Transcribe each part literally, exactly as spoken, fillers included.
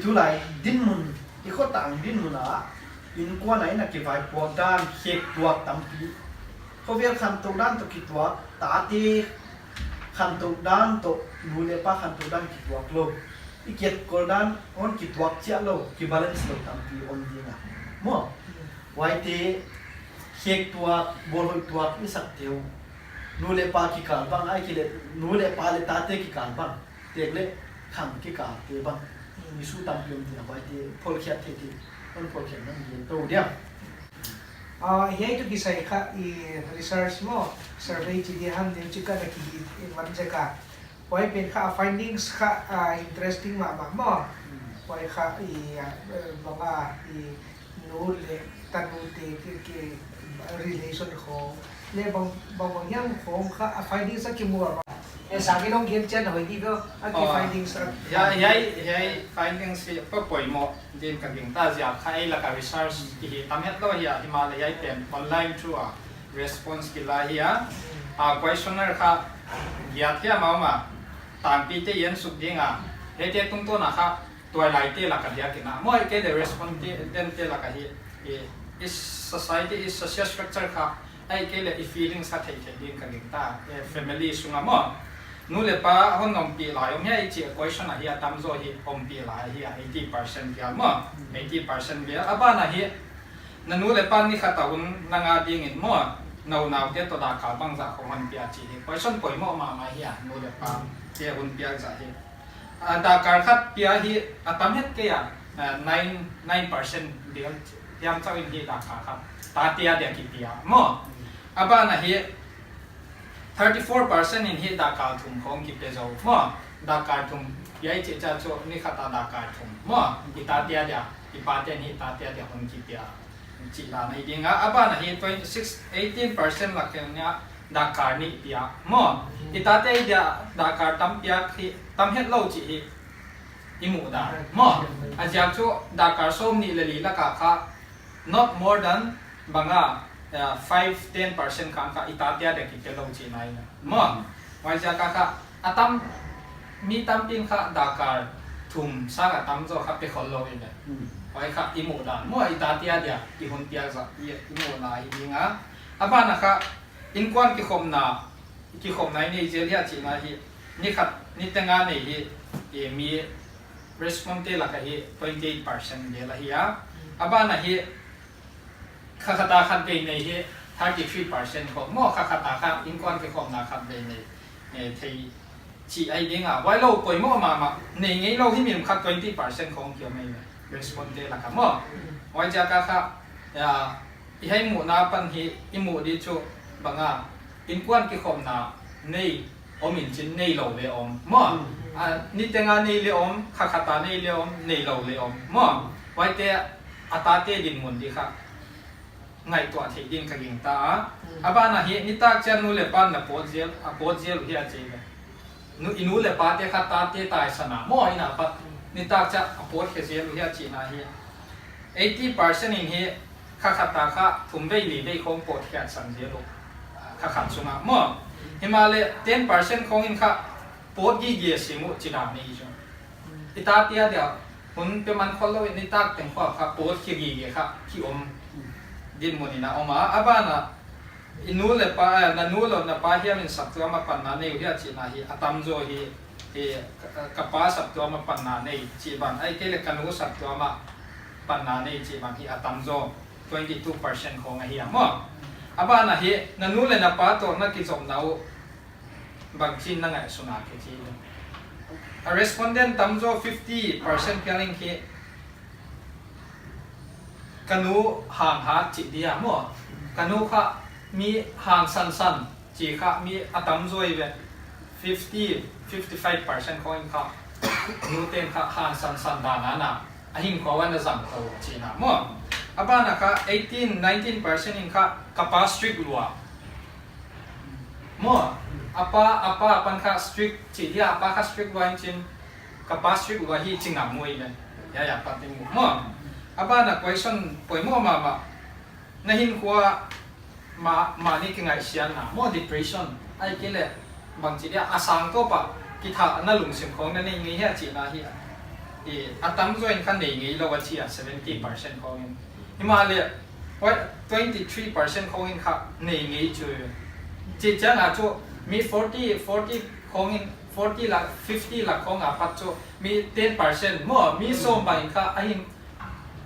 Tulai dinmun, i khotang dinmun ah innkuan a inn a kivaipuak dan, khek tuak tampi. Khovel khantou dan toh kituak, tate khantou dan toh nu leh pa khantou dan kituak lou. I kiatkol dan hon kituak chiah lou, kibalance lou tampi om ding a. Maw. Huaite khek tuak, bawlhoih tuak i sakte uh, nu leh pa kikal bang, ahihkeileh nu leh pa leh tate kikal bang, tek leh khang kikal te bang, issue tampi om ding a, huaite phawkkhiak theih ding, hon phawkkhiak nang gen tou dia. Ah, hiai toh kisai kha i research maw, survey chi di ham, neu chi khat a kihi i man zek a. Huai pen kha findings kha, ah, interesting mahmah maw. Hmm. Huai kha i, ah, eh, bang a i nu leh tanu te ki, ki relation khong leh bang, bang, bang hiam khong kha a findings a kimu a bang. Eh, sang in hon gen chian hoih di bel, a ki Oh, findings a. Hiai, hiai, hiai findings hi poimoh din ka gingta, ziak kha ei lak a research kihi tam hetlou hi a, himahleh hiai pen online through a response kila hi a. A questionnaire kha giat hiam a om a, tangpi te i en suk ding a. Hiaite tungtawn a kha tuailaite lak a diak in a. Maw, ahihkeileh respondent te lak a hi, i, i society, i social structure kha, ahihkeileh i feelings kha theih theih din ka gingta, eh, family sung a maw. Nu leh pa hon ompih lai om hia i chih question a hi a tamzaw hi ompih lai hi a, eighty percent vel maw. Eighty percent vel. A ban a hi, na nu leh pa ni khat a hun na ngah ding in maw, na unaute toh dakkal bangzah khong hon pia chih hi question poimoh mahmah hi a, nu leh pa te hun piak zah hi. A, dakkal khat pia hi a tam het kei a, a, nine, nine percent vel hiam chauh in hi dakkal khat tate a dia kipia maw. A ban a hi thirty four percent in hi dakkal thum khong kipe zou maw. Dakkal thum pia i chih chiang chu ni khat a dakkal thum maw. I tate a dia, i pate'n hi tate a dia hon kipia chih dan ahi ding a. A ban a hi twenty six, eighteen percent lak in a dakkal nih pia maw. I tate a dia dakkal tam piak hi tam hetlou chih hi i muh dan maw. A ziak chu dakkal sawmnih leh li lak a kha not more than bang a, eh, five, ten percent kha, kha i tate a dia kipe lou chihna ahi a maw. Huaiziak a kha a tam, mi tampi'n kha dakkal thum sang a tamzaw kha pe khol lou in a. Hmm. Huai kha i muh dan maw, i tate a dia i hun piak zah i, i muhna hi ding a. A ban a kha innkuan kikhopna, kikhopna i nei zel hia chihna hi, ni khat, ni teng a nei hi, i mi respondent te lak a hi twenty eight percent vel ahi a. A ban a hi kha khat a khat vei nei hi thirty three percent khong maw, kha khat a kha innkuan kikhopna khat vei nei, eh, thei chih ahi ding a. Huailou poimoh mahmah, nei ngeilou himhim kha twenty percent khong ki om ahi, respondent te lak a maw. Huaiziak a kha, ya, i hiai muhna pan hi i muh di chu bang a, innkuan kikhopna nei om in chin, neilou leng om maw. Hmm. A, ni teng a nei leng om, kha khat a nei leng om, neilou leng om maw. Huaite a tate dinmun di kha ngaihtuah theih din ka gingta a. Hmm. A ban a hi nitak chiang nu leh pa'n na pawt zel, a pawt zel uh hia chih leh, nu, i nu leh pate kha tate taisan a maw, inn a pat nitak chiang a pawt khe zel uh hia chihna hi. Eighty percent in hi kha khat a kha thum vei li vei khong pawt khiak san zel uh, kha khat sung a maw. Himahleh ten percent khong in kha pawt gige sim uh chih dan ahi chu. I tate a dia hun pe man khol lou in nitak teng khong kha pawt khia gige kha ki om dinmun in a om a. A ban a i nu leh pa, eh, na nu lou na pa hiam in saptuam a panna nei uh hia chihna hi a tamzaw hi, eh, ka, ka pa saptuam a panna nei chih bang, ahihkeileh ka nu saptuam a panna nei chih bang hi a tamzaw, twenty two percent khong ahi a maw. A ban a hi na nu leh na pa toh na kizopna uh bangchin na ngaihsun a khe chih. A respondent tamzaw fifty percent phial in khi ka nu hang hat chih dia maw. Ka nu kha mi hang sansan chih kha mi a tamzaw ve. Fifty, fifty five percent khong in kha nute'n kha hang sansan dan a na, a hinkhua uah na zang tou chihna maw. A ban a kha eighteen, nineteen percent in kha ka pa strict lua. Maw, a pa, a pa pan kha strict chih dia, a pa kha strict lua in chin, ka pa strict lua hi chih ngam uh ahi leh. Ya, ya, pa ting mu. Maw, a ban a question poimoh mahmah. Na hinkhua ah mah, mahni kingaihsiatna maw, depression, ahihkeileh bangchi dia a sang tawp a kithahna lungsim khong na nei ngei hia chihna hi a. I, a tamzaw in kha nei ngeilou a chi a, seventy percent khong in. Himahleh, what, twenty-three percent khong in kha nei ngei chu. Chi chiang a chu mi forty, forty khong in, forty lak, fifty lak khong a pat chu mi ten percent maw, mi sawm bang in kha a hin,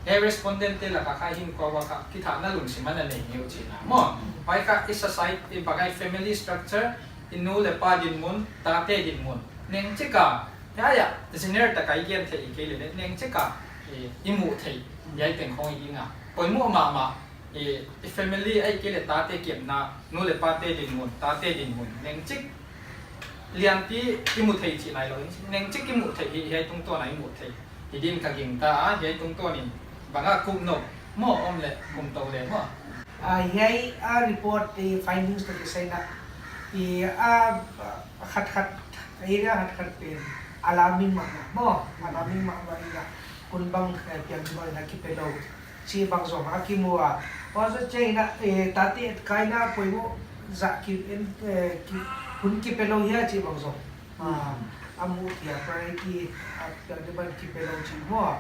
he respondent te lak a kha hin kua kha kithahna lungsim ana nei ngei uh chihna maw. Huai kha i society, i bang a i family structure, i nu leh pa dinmun, tate dinmun. Neng chik a, hiai a, general tak a i gen theih i kei leh, neng chik a, i, i muh theih, hiai teng khong i ging a. Poimoh mahmah, i, i family ahihkeileh tate kepna, nu leh pate dinmun, tate dinmun. Neng chik, lianpi i mu thei chih nailou, neng chik i mu thei hi, hiai tungtawn a i mu thei. Hi din ka gingta a, hiai tungtawn in, bang a kum nop, maw om leh, kum tou leh, maw. Ah, hiai a report, i findings toh kisai na, i a, ah, khat khat, area khat khat pen alarming mahmah maw, alarming mahmah in a, hun bang, eh, piang di bang in a kipelou chih bang zong a kimu a. Huai zoh chiang in a, eh, tate etkaina poimoh zah ki en, eh, ki, hun kipelou hia chih bang zong. Ah, a mu thei a, priority, ah, piang di bang kipelou chih maw.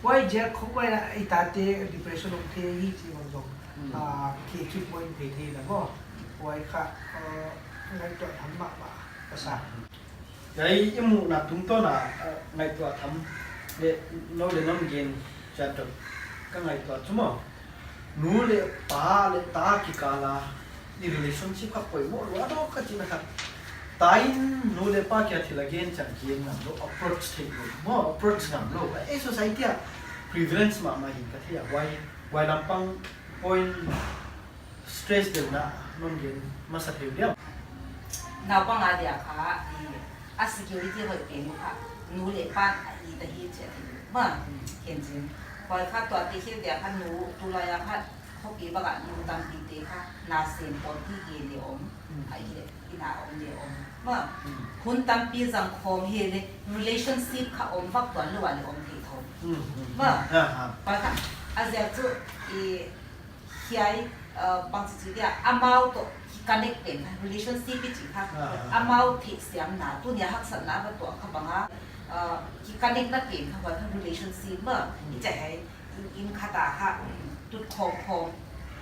Huai ziak khong bang in a, i tate depression om thei hi chih bang zong. Ah, ki, ki point pe thei na maw. Huai kha, eh, ngaihtuah tham mahmah ka sa. Hiai i muhna tungtawn a, eh, ngaihtuah tham leh, nou leh non gen chiat deuh ka ngaihtuah chu maw. Nu leh pa leh ta kikal a i relationship kha poimoh lua deuh ka chihna kha. Ta in nu leh pa kiang thil a gen chiang gen ngam lou, approach theih lou, maw approach ngam lou. Eh, society a prevalence mahmah hi ka thei a, huai, huai lampang point stress deuhna non gen masa thei diam. Naupang a dia kha, i, a security hoih pen uh kha, nu leh pa'n a it ahi chih a thei uh. Maw, khenchin. Huai kha tuate khit dia kha nu, tulai a kha, khopi bang a nu tampite kha, na sem pawt hi gen leh om, ahihkeileh, inn a om leh om. Maw, hun tampi zang khawm hileh, relationship kha om vak tuan lou a leh om thei thou. Maw, huai kha, a ziak chu, i, hiai, uh, bangchi chi dia, amau toh ki connect pen kha, relationship i chih kha, amau theihsiamna, tuni a haksatna va tuah kha bang a, uh, ki connect na pen kha, huai kha relationship maw, i chih hiai, in, in khat a kha, tut khawm khawm,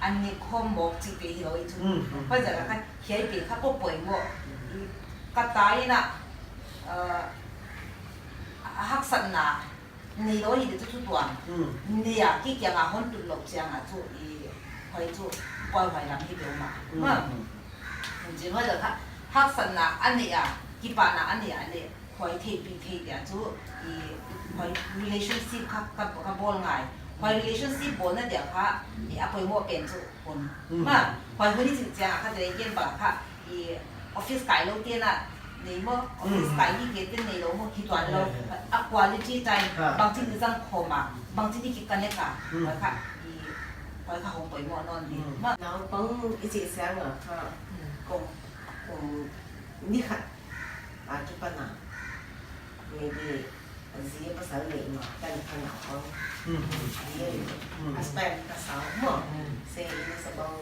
an nek khawm mawk chihte hilou i chu. Huai ziak a kha, hiai pen kha poimoh, i, ka ta in a, uh, a haksatna, neilou hi di chu tuan. Nei a, ki kiang a hon tut lou chiang a chu i huai chu poimoh lam hi deuh mah. Maw. Chin huai lou kha, haksatna a nei a, kipahna a nei a leh, huai theihpih thei dia chu i huai relationship kha ka, ka bawl ngai. Huai relationship bawlna dia kha, i a poimoh pen chu hun. Maw, huai hun i chih chiang a kha, te gen bang kha, i office kai lou te na, nei maw, office kai ni ke te neilou maw, hi tuan lou. A quality time, bangchi ni zang khawm a, bangchi ni ki connect a, huai kha, i, huai kha hong poimoh nawn di. Maw. Naupang i chih chiang a kha, kum, kum ni khat a kipan a, maybe a zi a pasal leh ma, kan kha naupang. Zi a, a span ka sa maw. Say it is about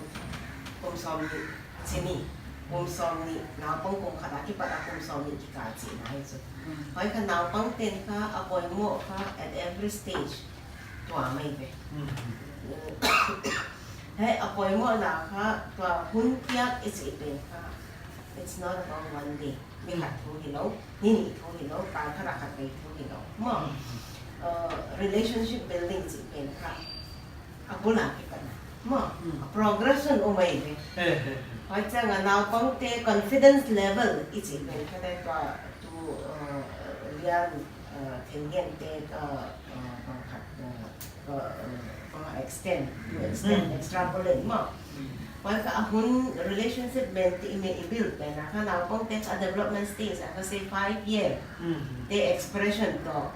kum sawmnih, chini. Kum sawmnih, naupang kum khat a kipat a kum sawmnih kikal chihna hi chu. Huai kha naupang ten kha a poimoh kha at every stage. Tua mai ve. Hiai a poimohna kha, tua hun piak i chih pen kha. It's not about one day. Ni khat thu hilou, ni nih thu hilou, kal khat a khat vei thu hilou. Maw, uh, relationship building chih pen kha, a bul a kipan a. Maw, a progression uh mai ve. Huai chiang a naupangte confidence level i chih pen kha te tua tu, uh, lian, uh, thinggen te, uh, uh, bang khat, uh, uh, uh, extend, to extend, extrapolate maw. Huai kha a hun relationship pen te i build pen a kha naupangte kha development stage a kha, say, five year te expression toh,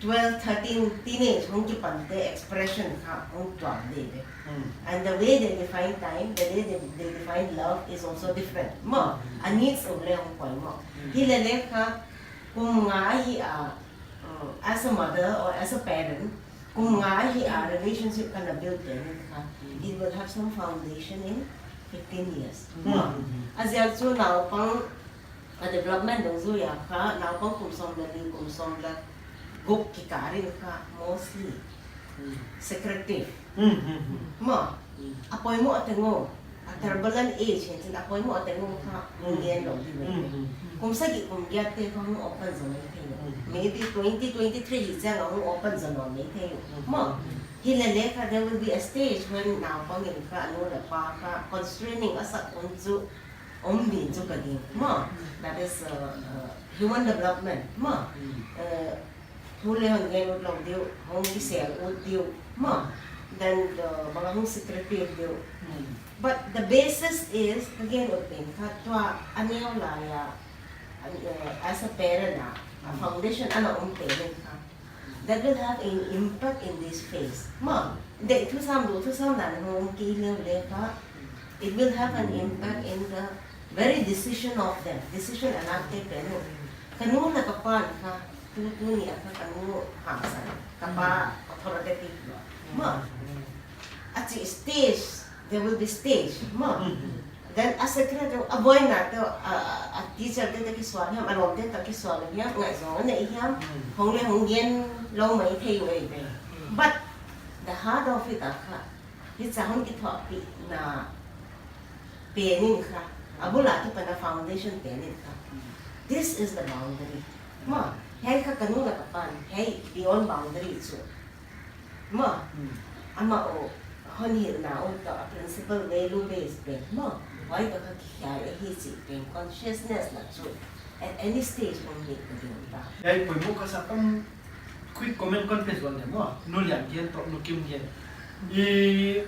twelve, thirteen, teenage hong kipan te expression kha hong tuam di ve. And the way they define time, the way they, they define love is also different. Maw, a needs uh leh hong poimoh. Hilele kha, kum nga hi a, uh, as a mother or as a parent, kum nga hi a relationship kana build te ni kha, it will have some foundation in fifteen years. Maw, a ziak chu naupang a development dungzui a kha, naupang kum sawm leh li, kum sawm leh Guk kikal in kha mostly secretive. Maw, a poimoh teng uh, a turbulent age hi'n chin a poimoh teng uh kha hong gen lou di mai. Kum sagih kum giat te kha hong open zaw mai thei uh. Maybe twenty twenty-three hi chiang a hong open zaw nawn mai thei uh. Maw, hilele kha there will be a stage when naupang in kha a nu leh pa kha constraining a sak un chu om ding chu ka gingta. Maw, that is uh, uh, human development. Maw, uh, thu leh hon gen ut lou di uh, hong kisel ut di uh. Maw, then the bang hong secretive di uh. But the basis is, ka gen ut pen kha tua a neu lai a, uh, as a parent a, a foundation ana om pen in kha that will have an impact in this phase. Maw, deih thusam, duh thusam dan hong om kei leh leh kha, it will have an impact in the very decision of them, decision a lak te pen uh. Ka nu leh ka pa'n kha, tu, tuni a kha ka nu hangsan, ka pa authoritative lou. Maw, a chih stage, there will be stage. Maw, then a secret uh, a buaina te uh, a, a, a teacher te toh kisual hiam, a lawmte toh kisual hiam, ngaihzawng nei hiam, hong leh hong gen lou mai thei uh ei ve. But the heart of it a kha, hichia hon kithuahpihna pen in kha, a bul a kipan a foundation pen in kha, this is the boundary. Maw, hiai kha ka nu leh ka pa'n, hiai beyond boundary chu. Maw, amau hon hilhna uh toh a principle value base pen. Maw, huai toh kha kikhia ahi chih pen consciousness na chu at any stage om hi ka gingta. Hiai poimoh ka sa tam quick comment kon pe zual le maw. Nu Lian gen toh Nu Kim gen. I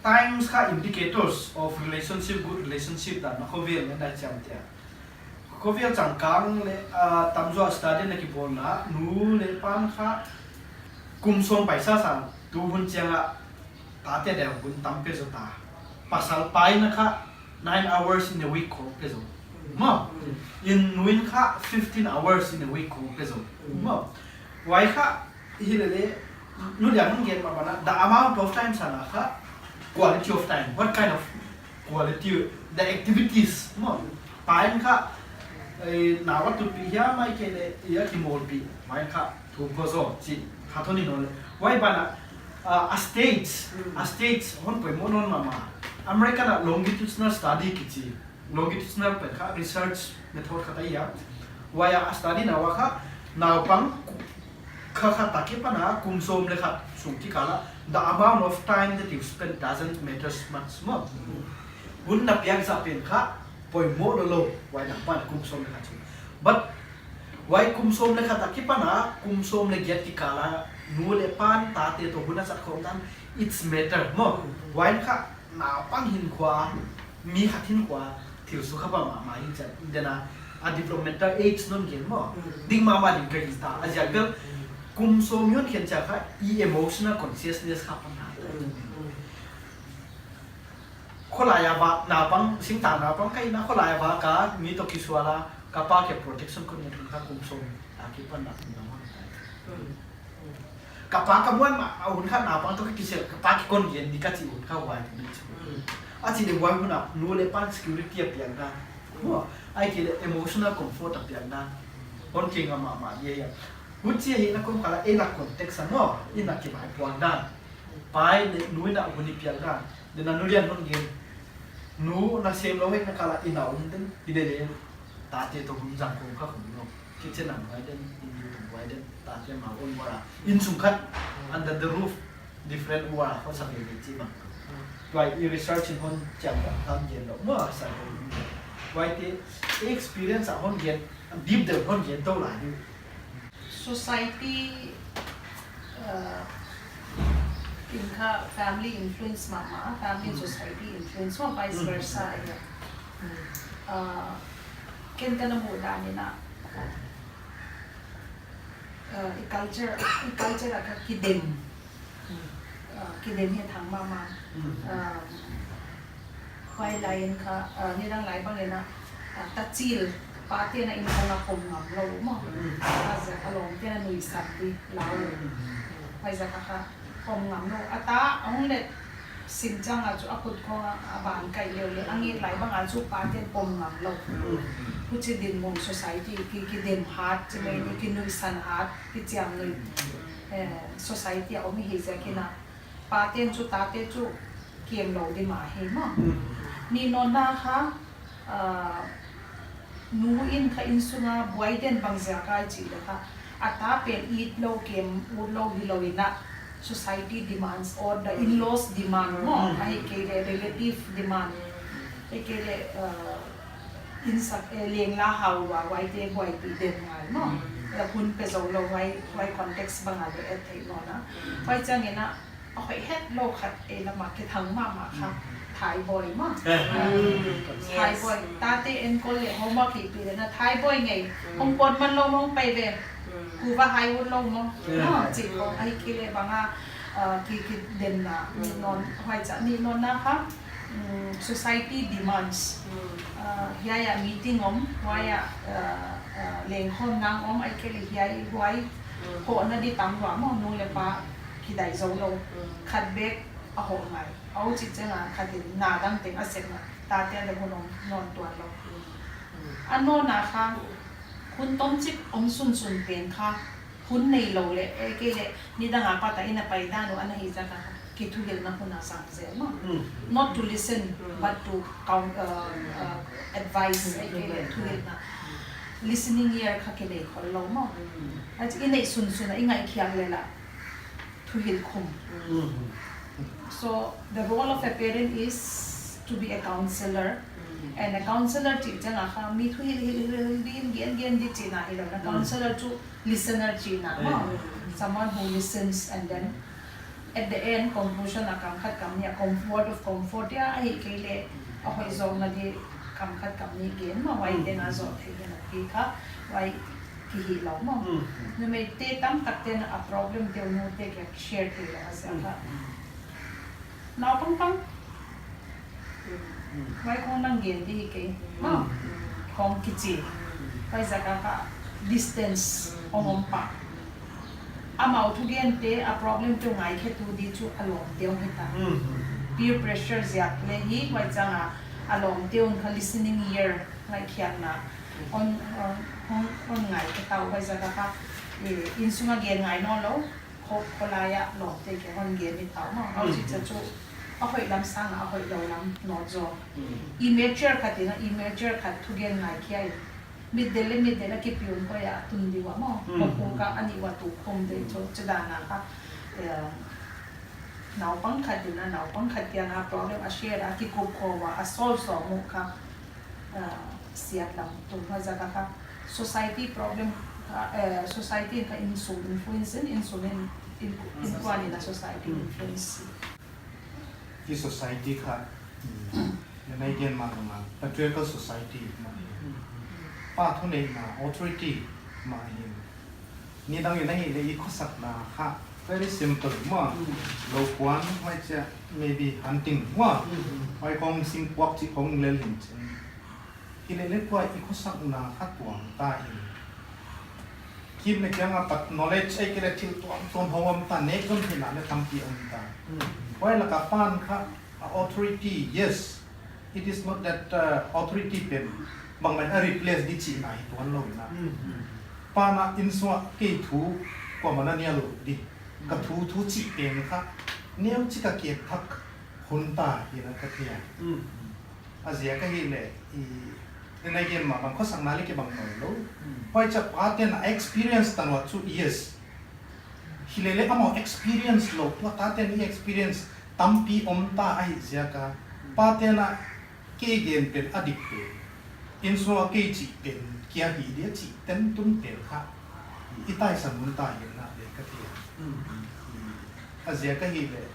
times kha indicators of relationship, good relationship dan na khovel na chiam tia. Khovel changkang leh, ah, tamzaw study na kibawlna, nu leh pa'n kha kum sawm paisa sang, tu hun chiang a tate deuh hun tam pe zaw ta. Pasal pa in kha nine hours in a week khong pe zaw. Maw, in nu in kha fifteen hours in a week khong pe zaw. Maw, huai kha hilele, Nu Lian hon gen mahmah na, the amount of time sang a kha, quality of time, what kind of quality, the activities, maw. Pa in kha, eh, nau a tutpih hiam ahihkeileh, i a kimawlpih, huai kha thum pho zaw, chih kha thon in on le. Huai ban ah, ah, a stage, a stage hon poimoh nawn mahmah. America na longitudinal study kichi, longitudinal pen kha research method khat ahi a. Huai a study na ua kha, naupang ku-, kha khat toh kipan a kum sawm leh khat sung kikal a, the amount of time that you spend doesn't matters much, maw. Hun na piak zah pen kha poimoh lou lou, huai naupang kum sawm leh khat sung. But huai kum sawm leh khat toh kipan a, kum sawm leh giat kikal a, nu leh pa'n tate toh hun a zat khawm dan, it's matter, maw. Huai kha naupang hinkhua, mi khat hinkhua, thil sukha pah mahmah hi chia, dena, a developmental age non gen maw. Ding mahmah ding ka gingta, a ziak bel, kum sawm hon khen chia kha, i emotional consciousness kha pan na. Kholai a va, naupang, singtang naupang ka hihna, kholai a va ka, mi toh kisual a, ka pa kiang protection kon ngen kha kum sawm, a kipan na, na hon tai. Ka pa ka muan mah, a hun khat naupang toh ka kisel, ka pa kikon gen di ka chih hun kha huai ni chu. A chih leh huai hun a, nu leh pa'n security a piak dan. Maw, ahihkeileh emotional comfort a piak dan. Hon kingam mahmah di ahi a. Huchi ahihna kum kal a, ei na context a maw, i na kivaipuak dan. Pa in leh nu in a hun i piak dan. Dena Nu Lian hon gen. Nu na sem lou ahihna kal a, i na om den, hilele. Tate toh hun zang khong kha khong lou. Kitchen a buai den, in lut a buai den, tate ma on wara. Inn sung khat, under the roof, different wara, kho sa ve ve chi bang. Huai i research in hon chiang bang tham gen lou, maw sa ve. Huai te, experience a hon gen, deep down hon gen tou lai di. Society, uh, in kha family influence mahmah, family in society influence, maw vice versa, ya. Uh, ken ka na muh dan in a, uh, i culture, i culture a kha kidem. Uh, kidem hi thang mahmah. Uh, huai lai in kha, uh, nidang lai bang in a, uh, tachil, pa te'n a inn kong a pom ngam lou maw. A ziak a lawmte'n a nuihsak di lau. Huai ziak a kha pom ngam lou. A ta, a hong let, Sim chang a chu a khut khong a, a ban kai leu le, a ngit lai bang a chu pate'n pom ngam lou. Huchi dinmun society ki, kidem hat, chi mai ni, kinuihsan hat, kichiam nui. Eh, society a om hi ziakin a, pate'n chu tate chu kem lou di mah hi maw. Nih nawn na kha, ah, nu in kha innsung a buai den bang ziak a i chih le kha, a ta pen it lou, kem ut lou hilou in a, society demands or the in-laws demand maw, ahihkeileh relative demand, ahihkeileh, ah, insak, eh, leng la hau a, huaite buaipih den ngai maw. La hun pe zou lou, huai, huai context bang a le et theih nawn a. Huai chiang in a, a hoih hetlou khat ei lam a kithang mahmah kha, Thai boy maw. Thai boy. Tate enkol le homework hihpih le na Thai boy ngei. Hong pawt man lou maw, hong pai ve. Kuva hai ut lou maw. Maw, chih khong ahihkeileh bang a, ah, ki, kidemna, nih nawn, huai cha, nih nawn na kha, mm, society demands. Ah, hiai a meeting om, huai a, ah, ah, lengkhawm nang om, ahihkeileh hiai, huai, hohna di tam lua maw, nu le pa, kidai zou lou. Khat bek a hoh ngai. A huchi chiang a khat in na dang teng a sep na. Tate a le hun om nawn tuan lou. A nawn a kha, hun tomchik om sunsun pen kha, hun neilou le, ahihkeileh, nidang a pat a inn a pai dan uh ana hi ziak a kha, kithuhilhna hun a zang zel maw. Not to listen, but to count, uh, uh, advice, ahihkeileh, thuhilhna. Listening ear kha kinei khol lou maw. Huchi i neih sunsun a, i ngaihkhiak le la. Thuhilh khum. So, the role of a parent is to be a counselor. And a counselor chih chiang a kha, mi thuhilh, hilh, hilh, hilh, din, gen, gen di chihna hilou. A counselor chu listener chihna maw. Someone who listens and then at the end, conclusion a kam khat kam nih a, com-, word of comfort a, ahihkeileh, a hoih zawkna di kam khat kam nih gen maw, huai teng a zawh theih hi'n a pi kha, huai kihih lou maw. Numeite tamtak te'n a problem te uh nute kiang share theilou a ziak a. Naupang pang. Huai khong nang gen di hi kei. Maw. Khong kichi. Huai ziak a kha distance hong om pah. Amau thugente, a problem te uh ngaikhetu di chu a lawmte uh hita. Peer pressure ziak le hi, huai chiang a, a lawmte uh kha listening ear, ngaihkhiakna. Hon, hon, hon, hon ngaikhe ta uh huai ziak a kha, eh, innsung a gen ngai nawn lou, kho, kholai a lawmte kiang hon gen i ta uh maw. A huchi cha chu, a hoih lam sang a, a hoihlou lam nawn zaw. Immature khat in a, immature khat thugen ngaikhia in. Mitdel le mitdel a kipiun koi a tun di ua maw. Maw pu ka ani ua tu khum de chu, chu dan a kha, eh, naupang khat in a, naupang khat kiang a problem a share a, kikup khawm a, a solve sawm uh kha, eh, siat lam tung huai ziak a kha. Society problem, eh, society in kha innsung influence in, innsung in, in, innkuan in a society influence. I society kha, mm, nai gen mah mah, patriarchal society mah. Pa thuneihna authority mah hi. Nidang in ahihleh i khosakna kha, very simple mah. Lou kuan, huai chia, maybe hunting mah. Huai khong singpuak chih khong lel hi'n chin. Hilele kua i khosakna kha tuam ta in. Kim le kiang a pat knowledge ahihkeileh thil tuamtuam hong om ta, nek zom theihna le tampi om ta. Huai lak a pan kha, a authority, yes. It is not that, uh, authority pen bangmah in a replace di chihna hi tuan lou in a. Pan a innsung a kei thu kuamah in a nial di. Ka thu thu chih pen kha neuchik a kiat thak hun ta hi in a ka thei a. A ziak ahihleh, i, nai gen mah bang khosakna le kibang nawn lou. Huai chia pate'n a experience tan ua chu, yes. Hilele amau experience lou, tua tate'n i experience tampi om ta ahih ziak a. Pate'n a kei gen pen a dik pen. Innsung a kei chih pen kia hi dia chih tentun pen kha. I taisan hun ta hi in a le ka thei a. A ziak ahihleh.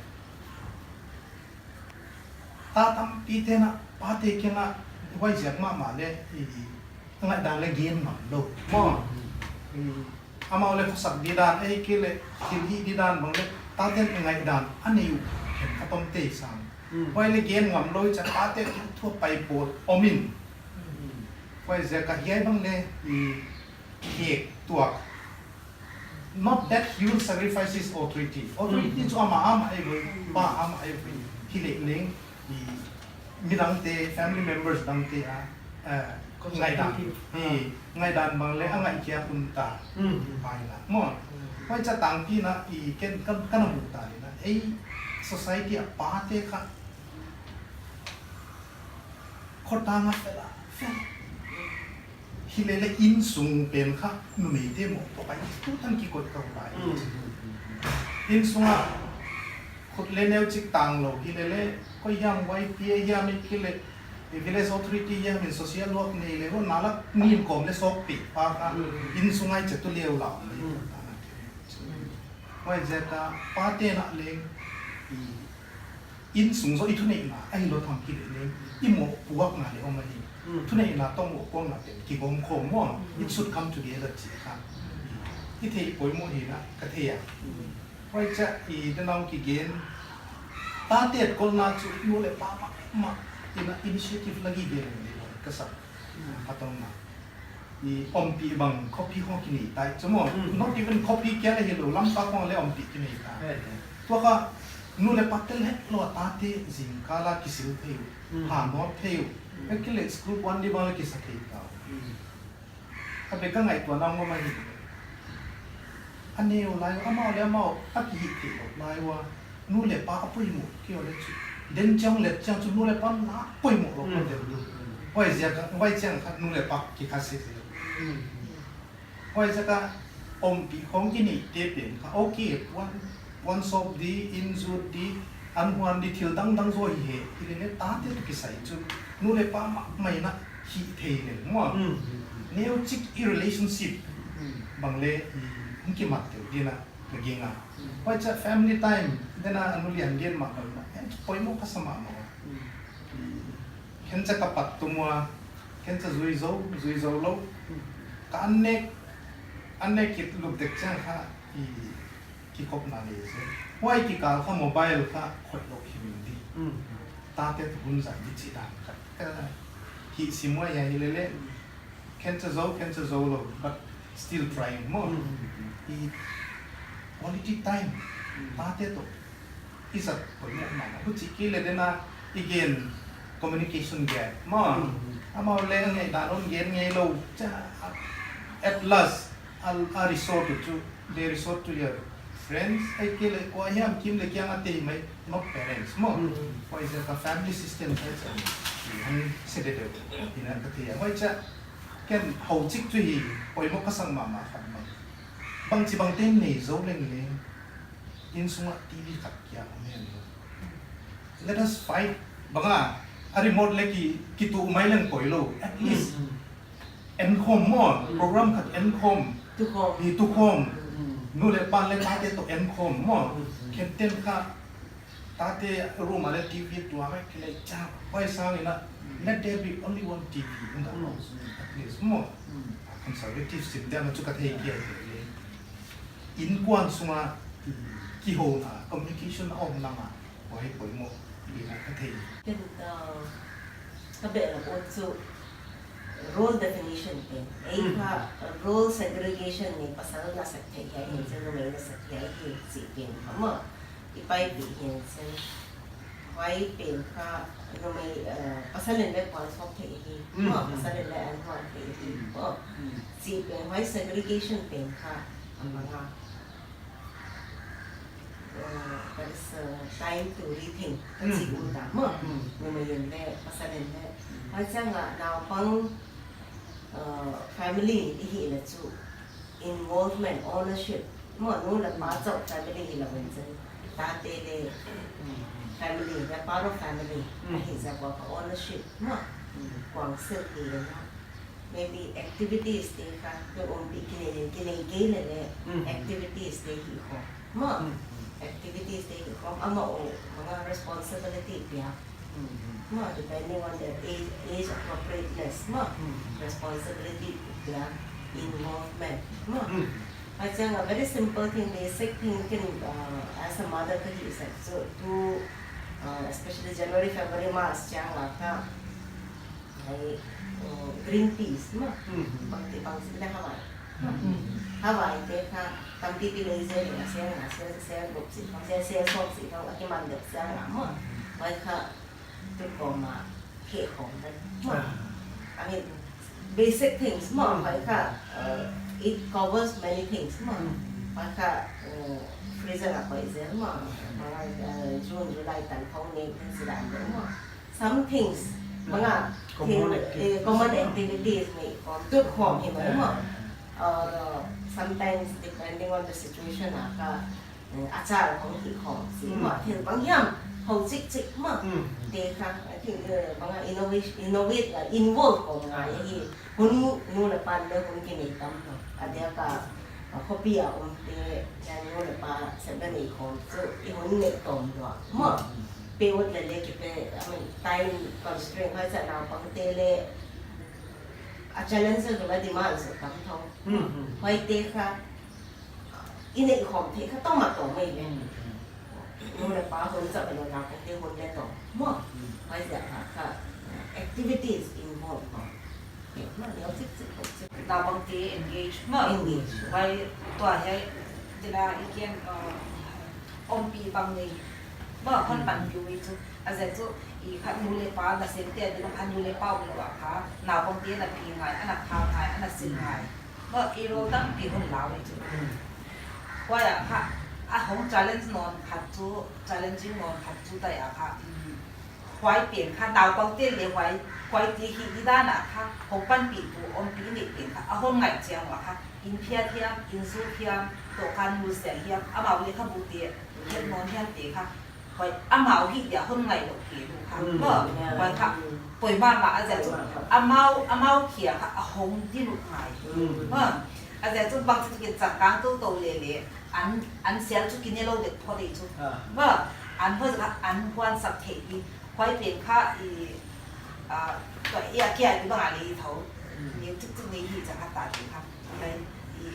Ta tampi te'n a, pate kiang a, huai ziak mahmah le, i, i, ngaihdan le gen ngam lou. Maw. I, amau le khosak di dan, ahihkeileh, thil hih di dan bang le, tate'n ngaihdan, a nei uh, khen kha tom tei sang. Huai le gen ngam lou, chia pate thu, thu pai pawl, om in. Huai ziak a hiai bang le, i, hek tuak. Not that he will sacrifice his authority. Authority chu ama ama ei voi, pa ama ei voi. Hileh leng, i midangte, family members dangte a, eh, ngaihdan, i ngaihdan bang leh a ngaihkhiak hun ta, pai la maw. Huai cha tangpi in a, i ken kan, kan a mu ta in a, ei society a pate kha khotang a fel a, fel. Hilele innsung pen kha numeite moh pawh pai tu tan kikoih kha lai. Innsung a khut leh neu chik tang lou hilele, koi hiam Y P A hiam i kile, village authority hiam in social work nei leh, hon nalak nin kawm leh sawk pi pa kha, innsung ai che tu leu lau. Huai ziak a pate in a leng, i innsung zaw i thuneihna, ahilou tham kile leng, i mohpuakna leh om ahi. Thuneihna toh mohpuakna pen kigawm khawm maw, it should come together chi kha. I thei poimoh hi in a ka thei a. Huai cha i denau kigen, tate kolna chu nu leh pa mahmah in a initiative la kigen ni ka sa. A tawpna, i ompih bang khopi hong kinei tai chu maw. Not even khopi kia leh hilou, lampi khong leh ompih kinei tai. Tua kha nu leh pa tel hetlou a tate zingkal a kisil thei uh, ha nawt thei uh. Hei kile school puan di bang leh kisa thei ta. A bek a ngaihtuahna ngam ahi. A neu lai, amau leh amau a kihih theih lou lai ua, nu leh pa a poimoh kei ua leh chu, den chiang let chiang chu nu leh pa na poimoh lou kei leh. Huai ziak a, huai chiang kha nu leh pa kikha se se. Huai ziak a ompih khong kineite pen kha, okay, puan, puan sawp di, inn zut di, an huan di, thil dangdang zaw hi he, hilele tate toh kisai chu nu leh pa mahmah in a hih thei leng maw. Neu chik i relationship bang leh i hong kimat tel ding in a ka gingta. Huai cha family time, den a nu lian gen mah bang in a, en chu poimoh ka sa mahmah. Khencha ka pat tum ua, khencha zui zou, zui zou lou. Ka an nek, an nek kit luk dek chiang kha, i kikhopna nei se. Huai kikal kha mobile kha khoih lou himhim di. Tate toh hun zat di chih dan kha. Ka hih sim ua hilele. Khencha zou, khencha zou lou, but still trying maw. I quality time, tate toh i zat poimoh mahmah. Huchi kei leh den a i gen communication gap maw. Amau leh a ngaihdan hon gen ngeilou. Cha, at last, a, a resort uh chu, they resort to your friends. Ahihkeileh kua hiam kim leh kiang a tei mai, not parents maw. Huai ziak a family system kha cha, i hon se deuhdeuh in a ka thei a. Huai cha, ken hou chik chu hi, poimoh ka sa mahmah khat mai. Bangchibang ten nei zou leng leng, innsung a T V khat kia om hen. Let us fight. Bang a, a remote leh ki, kituh mai leng poilou. At least en khawm maw, program khat en khawm. Tukhawm. Hi tukhawm. Nu leh pa leh tate toh en khawm maw. Khen ten kha, tate room a leh T V tuak a kilei cha. Huai sang in a, let there be only one T V in the house. At least maw. Conservative sim dia ma chu ka thei kia. Innkuan sunga kihouna, communication a omna mah, huai poimoh ding in a ka thei. Ken, uh, ka behlap ut chu role definition pen. Ei kha role segregation nei, pasal na sak thei hiai hi, chu numei na sak hiai hi, chih pen. Ama, i paipih hi'n chen. Huai pen kha numei, uh, pasal in leh puan sawp thei hi. Maw, pasal in leh an huan thei hi. Maw, chih pen, huai segregation pen kha, a manga. Uh, that is, uh, time to rethink. Ka chih ut a maw. Numei in leh, pasal in leh. Huai chiang a naupang, uh, family i hih leh chu involvement, ownership. Maw, nu leh pa chauh family hilou in chen. Tate leh family, they're part of family. Ahi ziak ua kha ownership. Maw, kuang sil hi leh na. Maybe activities te kha, tu ompih kinei, kinei kei lele, activities te hih khawm. Maw, activities te hih khawm, amau, manga responsibility piak. Maw, depending on their age, age appropriateness, maw, responsibility piak, involvement. Maw, a chiang a very simple thing, basic thing ken, uh, as a mother ka hih ziak chu, tu, uh, especially January, February, March chiang a kha, Hai, uh, green peas maw. Bangchibang sila hawai. Hawai te kha tampipi lei zel a sel, a sel, sel guk si khong, sel, sel sawm si khong, a kiman deuh sel a maw. Huai kha, tu kawm a, heh khawm dan. Ah. I mean, basic things maw, Mm. huai kha, uh, it covers many things maw. Mm. Huai kha, uh, freezer a koih zel maw. Mm. Bang a, uh, June, July tan khong ni, ni si dan deuh maw. Some things, Mm. bang a, Common thil, activities. eh, common activities neih khawm, tut khawm hi mai maw. Ah. Or, uh, sometimes depending on the situation a kha, eh, achar khong hih khawm si Mm. maw, thil bang hiam, hou chikchik maw. Mm. Te kha, I think, eh, bang a innovation, innovate, uh, involve khawm ngai hi. Hun nu le pa leh hun kinei tam tou. A diak a, uh, khopi a omte, ya nu le pa sep da nei khawm chu, i hun nei tawm lua maw. Mm. Pe ut leh leh kipe, I mean, time constraint huai sa naupangte leh, a challenge leh a demand sa tam tou. Mm. Huaite kha, i neih khawm theih kha tawm a tawm mai ve. Mm. Nu le pa hun zat lou, naupangte hun leh tawm maw. Mm. Huaiziak a kha, activities involve maw. Maw, neu chikchik, chikchik. Naupangte engage maw. Engage. Huai tua hiai, tina i kiang, uh, ompih bang nei. Maw, hon Mm. panpih uh ei chu. A ziak chu, i kha nu le pa nasemte a ding kha nu le pa omlou a kha, naupangte na pi ngai, ana kha ngai, ana sin Mm. ngai. Maw, i role tampi hun lau ei chu. Mm. Huai a kha, a hong challenge nawn khat chu, challenging nawn khat chu tai a kha, mm, huai pen kha, naupangte leh huai, huaite hih di dan a kha, hong panpih tu ompih neih pen kha, a hon ngaih chiang ua kha, in phiat hiam, in zuk hiam, tohkan nu sia hiam, amau leh kha bute, het nawn hiam te kha, huai amau hih dia hon ngaih lou kei lou kha. Mm. Maw, Yeah. huai kha, poimoh mahmah a ziak chu. Poimoh mahmah. Amau, amau kia kha a hong di lou ngai. Mm. Maw, a ziak chu bangchi tukin changkang toutou leh leh, an, an sial chu kine lou dek phot ei chu. Ah. Maw, an huai kha, an huan sak thei di. Huai pen kha i, ah, tua i a kia di bang a leh i thou. Mm. Neu chikchik nei hi chang kha ta di kha. Huai i,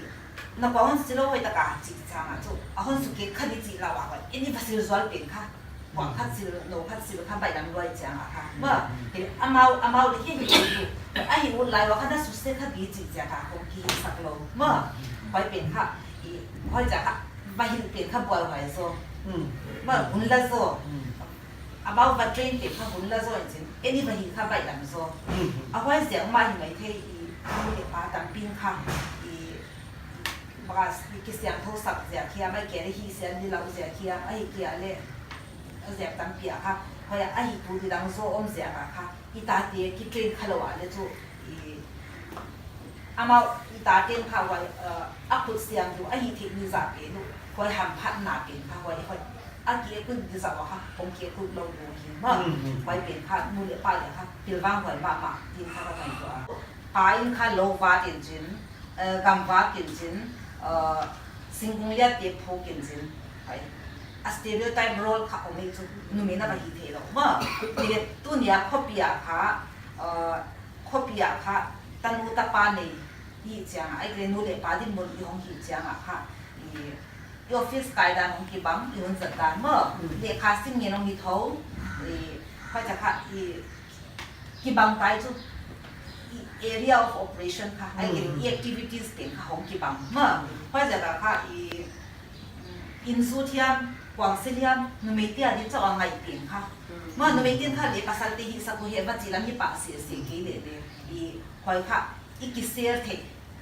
na kuang hon si lou huai tak a chih chiang a chu. A hon sukek kha di chih lou a huai. Ini va sil zual pen kha. Kuang khat sil, nou khat sil kha baihlam luai chiang a kha. Mm. Maw, he amau, amau leh hi hi hi. A hi ut lai ua kha na suse kha di chih chiang a hong kihilh sak lou. Maw, Mm. huai pen kha, i, huai chiang kha, va hilh pen kha buaihuai zaw. Mm. Maw, hun la zaw. Mm. Amau va train pen kha hun la zaw in chin. Ini va hilh kha baihlam zaw. Mm. A huaiziak mah hi maithei i, i pa tampi in kha, i, bang a, i kisiangthou sak ziak hiam, ahihkeileh hihsial di lou ziak hiam, ahihkeileh, a ziak tampi a kha, huai a hih tu di dang zaw om ziak a kha, i tate kitrain kha lou a leh chu, i, amau, i tate'n kha huai, uh, a khut siam tu, a hih theih di zah pen uh, huai hamphatna pen kha, huai, huai, a ki equip di zah ua kha, hong ki equip lou uh hi, maw, Mm, mm. huai pen kha, nu leh pa leh kha, pilvang huai mahmah, tin kha ka ngaihtuah a. Pa in kha lou vat in chin, eh, gam vat in chin, eh, singkung liatte phuk in chin. Ai, a stereotype role kha om ei chu, numei na va hi theilou. Maw, tuni a khopi a kha, eh, khopi a kha, tanu tapa nei hi chiang a, ahihkeileh nu leh pa dinmun i hong hi chiang a kha, i, i office kai dan hong kibang, i hun zat dan maw. Mm. Lehkha sim ngen hong hi thou, i, huai chiang kha, i, kibang tai chu, i area of operation kha, ahihkeileh Mm. i activities pen kha hong kibang. Maw, Mm. huaiziak a kha i, mm, in zut hiam, kuang sil hiam, numeite a di chauh a ngaih pen kha. Mm. Maw, numeite'n kha leh pasalte hihsak uh hi va chih lam hi pah sese kei leh leh. I huai kha, i kishare thei.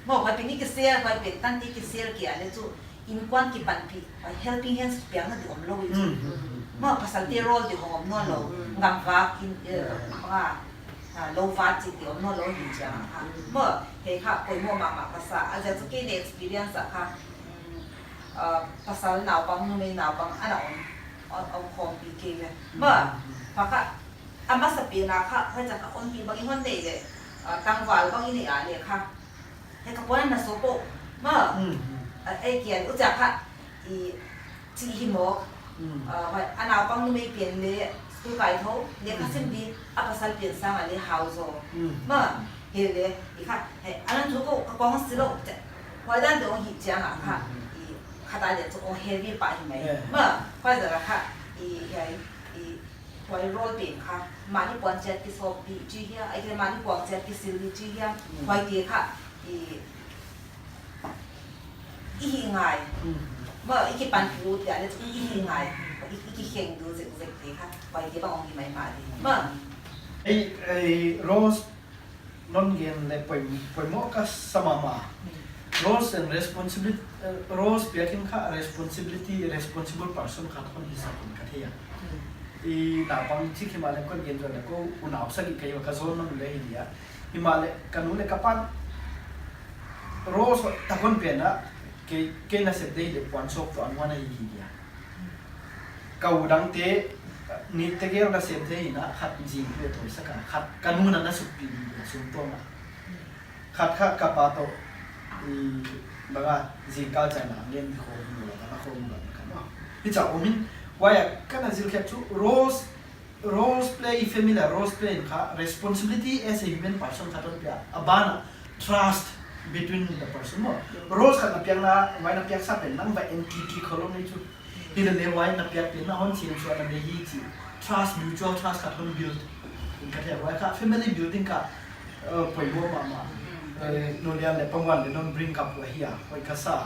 Maw, huai pen i kishare, huai pen tante kishare kei a leh chu, innkuan kipanpih, huai helping hands piang na di om lou i chu. Mm, mm, mm, mm. Maw, pasalte role di hong om nawn lou, Mm. gam vat in, eh, Yeah. bang a, ah, lou vat chih di om nawn lou hi chiang a kha. Mm. Maw, hiai kha, poimoh mahmah ka sa, a ziak chu kei leh experience a kha, mm, ah, pasal naupang, numei naupang, ana om, om, om khawmpi kei leh. Mm. Maw, huai kha, a masapen a kha, huai chiang kha ompih bang i hon nei leh, ah, tangval bang i nei a leh kha. Hiai ka puan na so po. Maw. Mm. Ah, ei kian u chiang kha i chih hi mawk. Mm. Ah, huai, a naupang numei pen leh school kai thou, lehkha Mm. sim di, a pasal pen sang a leh hau zaw. Mm. Maw, hi leh, i kha, he, a nan chu ko, ka kuang si lou, che. Huai dan deuh hi chiang a kha, Mm. i kha ta leh chu, oh, heavy pah hi mai. Yeah. Maw, huaiziak a kha, i, i, i, Huai role pen kha, mahni puan chiat kisawp di chi hiam, ahihkeileh mahni kuang chiat kisil di chi hiam, Mm. huaite kha, i, i hih ngai. Mm. Maw, i kipanpih ut dia leh chu i hih ngai. I kikheng ding zekzek te kha, huaite bang hong hi maimah ding. Bang. Ei, ei, Rose, non gen leh poimoh, poimoh ka sa mahmah. Rose in responsibility, eh, Rose biakinn kha responsibility, responsible person khat hon hi sak un ka thei a. I naupang chik himahleh kon gen zaw leh kou unau sagih ka hi ua, ka zon man leh hi dia. Himahleh ka nu leh ka pa'n Rose ta hon piak a, kei, kei nasep deuh leh puan sawp toh a nuam ahi hi dia. Ka u dangte, nihte gel nasem thei in a, khat zing leh toh i sak a, khat ka nu'n a na sukpih dia, sum tawm a. Khat kha ka pa toh, i, bang a, zingkal chiang a ngen di khawm lou, ka na khawm lou ka ma. Hichia om in, huai a ka na zil khat chu, Rose, Rose play, family Rose play in kha, responsibility as a human person khat hon piak, a ban a, trust between the person maw. Rose khat na piakna, huai na piak sa pen nang va N T T khawm lou nei chu. Hileleh huai na piak pen na hon siam suah na nei hi chi. Trust, mutual trust khat hon build. In ka thei huai kha, family building kha, eh, poimoh mahmah. Eh, nu lian leh pa muan leh non bring up huai hi a, huai ka sa.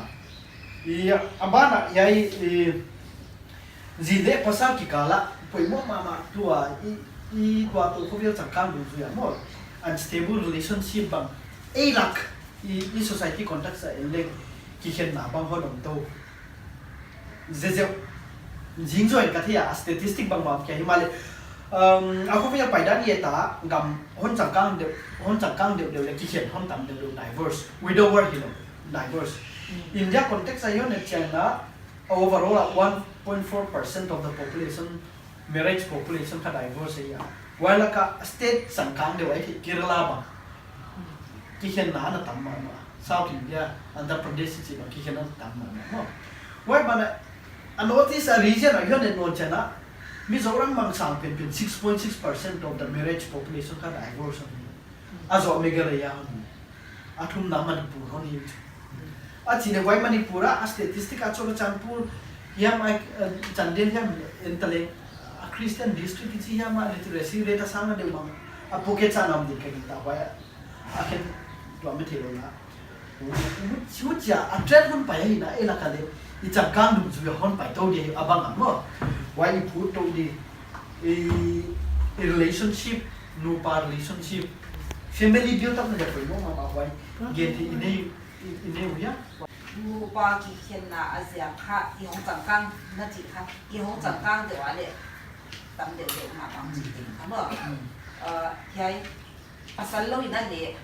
I, a ban a, hiai, i, zi leh pasal kikal a, poimoh mahmah tua, i, i tua toh khovel changkang dungzui a maw. Unstable relationship bang, ei lak, i, i society context a en leng, kikhenna bang hon om tou. Zezeu, zing zaw in ka thei a, statistic bang mah kia himahleh, um, a khovel paidan i et a, gam hon changkang deuh, hon changkang deuhdeuh leh kikhen hon tam deuhdeuh divorce, widower hilou, divorce. India context a i et chiang a, overall a one point four percent of the population, marriage population kha divorce ahi a. Huai lak a state changkang deuh ahi thei Kerala bang. Kikhenna ana tam mahmah. South India, Andhra Pradesh chih bang kikhenna ana tam mahmah maw. Huai ban a, a North East a region a i et nawn chiang a, Mizoram bang sang penpen six point six percent of the marriage population kha divorce ahi. A zaw Meghalaya hon. A thumna Manipur hon hi. A chih leh huai Manipur a, a statistic a Churachandpur hiam a, eh, Chandel hiam en ta leng, a Christian district i chi hiam a literacy rate a sang a deuh bang. A pocket sa nam ding ka gingta huai a. A khen tua mi thei lou na. Huchia, a trend hon pai ahi na, ei lak a leh, i changkang dungzui a hon pai tou dia a bang a maw. Huai i phut tou di, i, i relationship, nupa relationship, family build up na dia poimoh mahmah huai. Gen thei i nei, i, i nei uh hia. Nupa kikhenna a ziak kha, i hong changkang na chih kha, i hong changkang deuh a leh, tam deuhdeuh mah bang chih ding kha maw. Eh, hiai, pasal lou in a leh,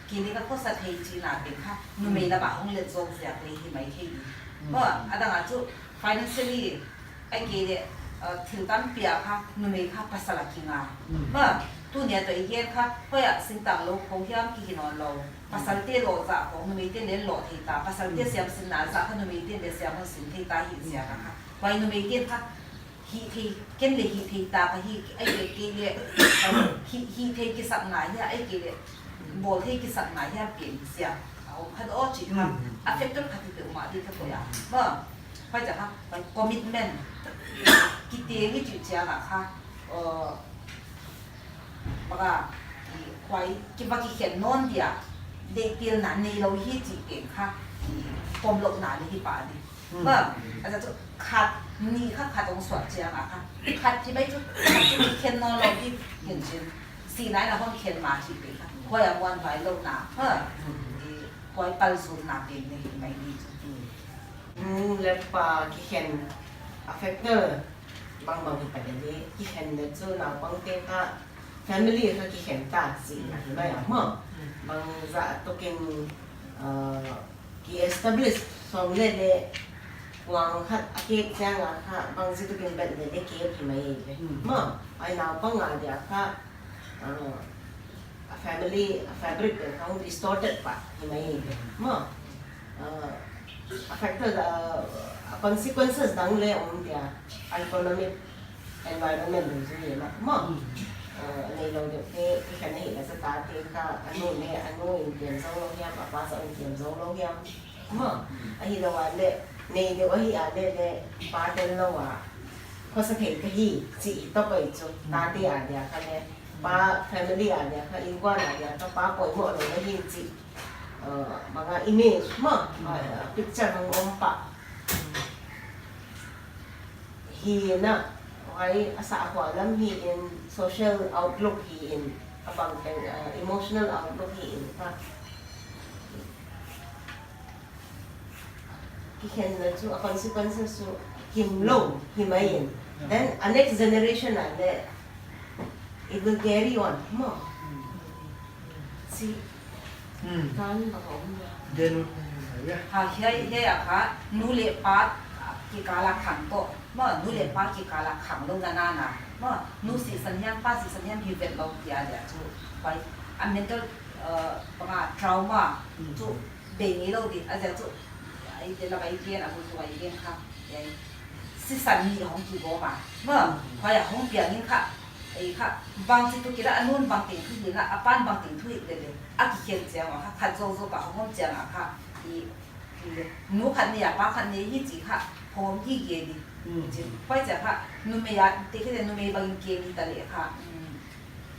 kei leh ka khosa thei chihna teng kha, numei lam a hong let zawk ziak leh hi mai thei di. Maw, a dang a chu financially, ahihkeileh, uh, thil tampi a kha, numei kha pasal a kinga. Maw, tuni a toh i gen kha, huai a singtang lou khong hiam kihi nawn lou. Pasalte lou zah khong, numeite leng lou thei ta. Pasalte siam sinna zah kha, numeite leng siam hon sin thei ta hi ziak a kha. Huai numeite kha, hih thei, ken leng hih thei ta ka hi, ahihkeileh, hih, hih thei kisakna hia, ahihkeileh, bawl thei kisakna hia pen sia. A om kha aw chih kha, a factor khat hi peuhmah di ka koih a. Maw, huai chia kha, commitment. Kiteng i chih chiang a kha, uh, bang a, i, huai, ki va kikhen nawn dia, deihtelna neilou hi chih teng kha, i, pom louhna leng hi pah di. Maw, a ziak chu khat, nih kha khat hong suah chiang a kha. Khat hi mai chu, khat chu khen nawn lou hi, hin chin. Si nai na hon khen mah chih pen kha. Huai a muanhuai louhna, ha. I, huai pal zutna pen leng hi mai di chu. Nu leh pa kikhen a factor bangbang hi ta di. Kikhen leh chu naupangte kha family kha kikhen ta chihna hi mai a maw. Bangzah toh kin, uh, ki establish sawm leh leh kuang khat a kep chiang a kha bangzah toh kin bet leh leh kep hi mai ve. Maw, huai naupang a dia kha, uh, a family, a fabric te kha hong distorted pah hi mai ve. Maw, uh, a factor, uh, a consequences dang leng om dia, economic environment dungzui in a maw. Uh, neilou deuhte, kikhen ahih leh zah tate kha, a nu leh, a nu in pian zou lou hiam, a pa zah in pian zou lou hiam. Maw, ahih louh a leh, nei deuh ahih a leh leh, pa tel lou a, khosa thei ka hi, chih hi toh pai chu, tate a dia kha leh, pa family a dia kha, innkuan a dia kha, pa poimoh lou na hi chih, uh, bang a image maw, uh, picture hong om pah. Hi na, huai a sahkhua lam hi in, social outlook hi in, a bang teng, uh, emotional outlook hi in, ha. Kikhen na chu, a consequences chu, himlou, hi mai in. Then, a next generation a le, it will carry on, maw. Chi. Hmm. Kan bang om dia. Then, yeah. Ha, hiai, hiai a kha, nu leh pa kikal a khang toh. Maw, nu leh pa kikal a khanglouna na na. Maw, nu sisan hiam, pa sisan hiam hi vet lou kia dia chu. Huai, a mental, uh, bang a trauma chu bei ngeilou di. A ziak chu, ai te la bai gen, a bu tu ai gen kha. Ai, sisan nih hong kigawm a. Maw, huai a hong piang in kha. Ei kha, bangchi tu kila a nu'n bangteng thu hilh a, a pa'n bangteng thu hilh lele. A kikhen chiang a kha, khat zouzou ka hong om chiang a kha. I, i, nu khat nei a, pa khat nei hi chi kha, hong om gige di. Mm. Chi, huai chia kha, numei a, te khe numei bangin ke ni ta le kha. Mm.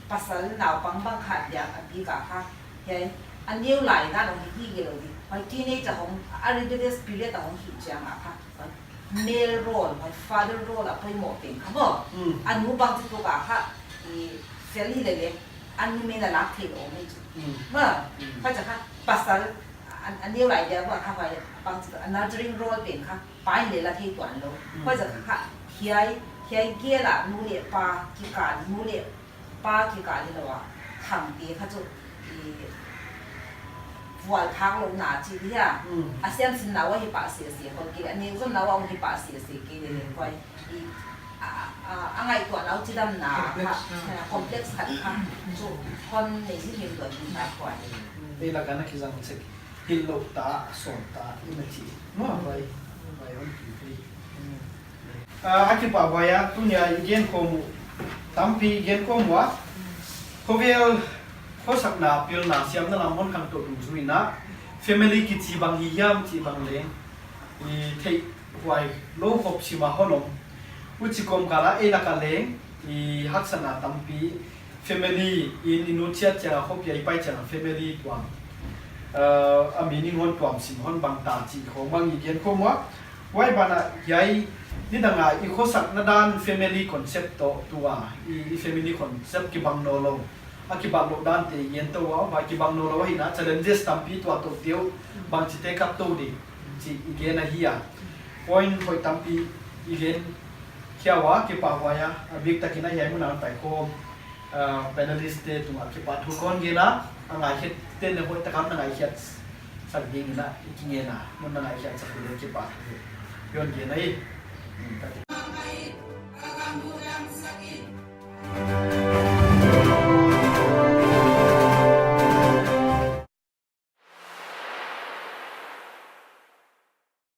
Pasal naupang bang kha dia a pi ka kha. Hiai, a neu lai na dong hi gige lou di. Huai teenage a hong, a rebellious period a hong hi chiang a kha. Male role, huai father role a poimoh teng kha maw. Mm. A nu bangchi tu ka kha, i fel hi lele, a numei na lak thei lou mai chu. Mm. Maw, mm, huai chia kha, pasal, a, a neu lai dia maw kha huai, bangchi tu, a nurturing role teng kha, pa in le la thei tuan lou. Mm. Huai chia kha, hiai, hiai gel a, nu leh pa, kikal, nu leh pa kikal hilou a, khangte kha chu, i, vualphaklouhna chi dia. Mm. A siamsinna uh hi pah sese, khol kei, a neu zonna uh hi pah sese kei lele huai. I, a, a, a ngaihtuahna uh chidamna kha, complex khat kha, chu hon nei himhim lou ding ta huai. Ei lak a na kizang sek, hilhlouh ta, sawm ta, i na chi. Maw, huai, huai hon pi pi. Ah, a kipahhuai a, tuni a i gen khawm uh, tampi i gen khawm ua, khovel, khosakna, pilna, siamna lam hon khangtou dungzui in a, family kichi bang hi hiam chih bang leng, i theihhuai lou khop sim a hon om. Huchi kawmkal a ei lak a leng, i haksatna tampi, family in i nutchiat chiang a khopi a i pai chiang a family tuam. Uh, a meaning hon tuam sim hon bang ta chih khawng bang i gen khawm ua. Huai ban ah hiai nidang a i khosakna dan family concept toh tua i, i family concept kibang nawnlou. A kibang louh dan te i gen tou ua, huai kibang nawnlou hi na challenges tampi tuah tou teu bangchite kap tou di chih i gen ahi a. Point hoih tampi i gen khia ua, kipahhuai a, a biktak in a hiai mun a hon pai khawm, ah, panelist te tungah kipahthu kon gen a, a ngaikhiat te na hoihtak a na ngaikhiat sak ding in a, i kingen a, non na ngaikhiat sak ding in kipahthu kon gen ahi.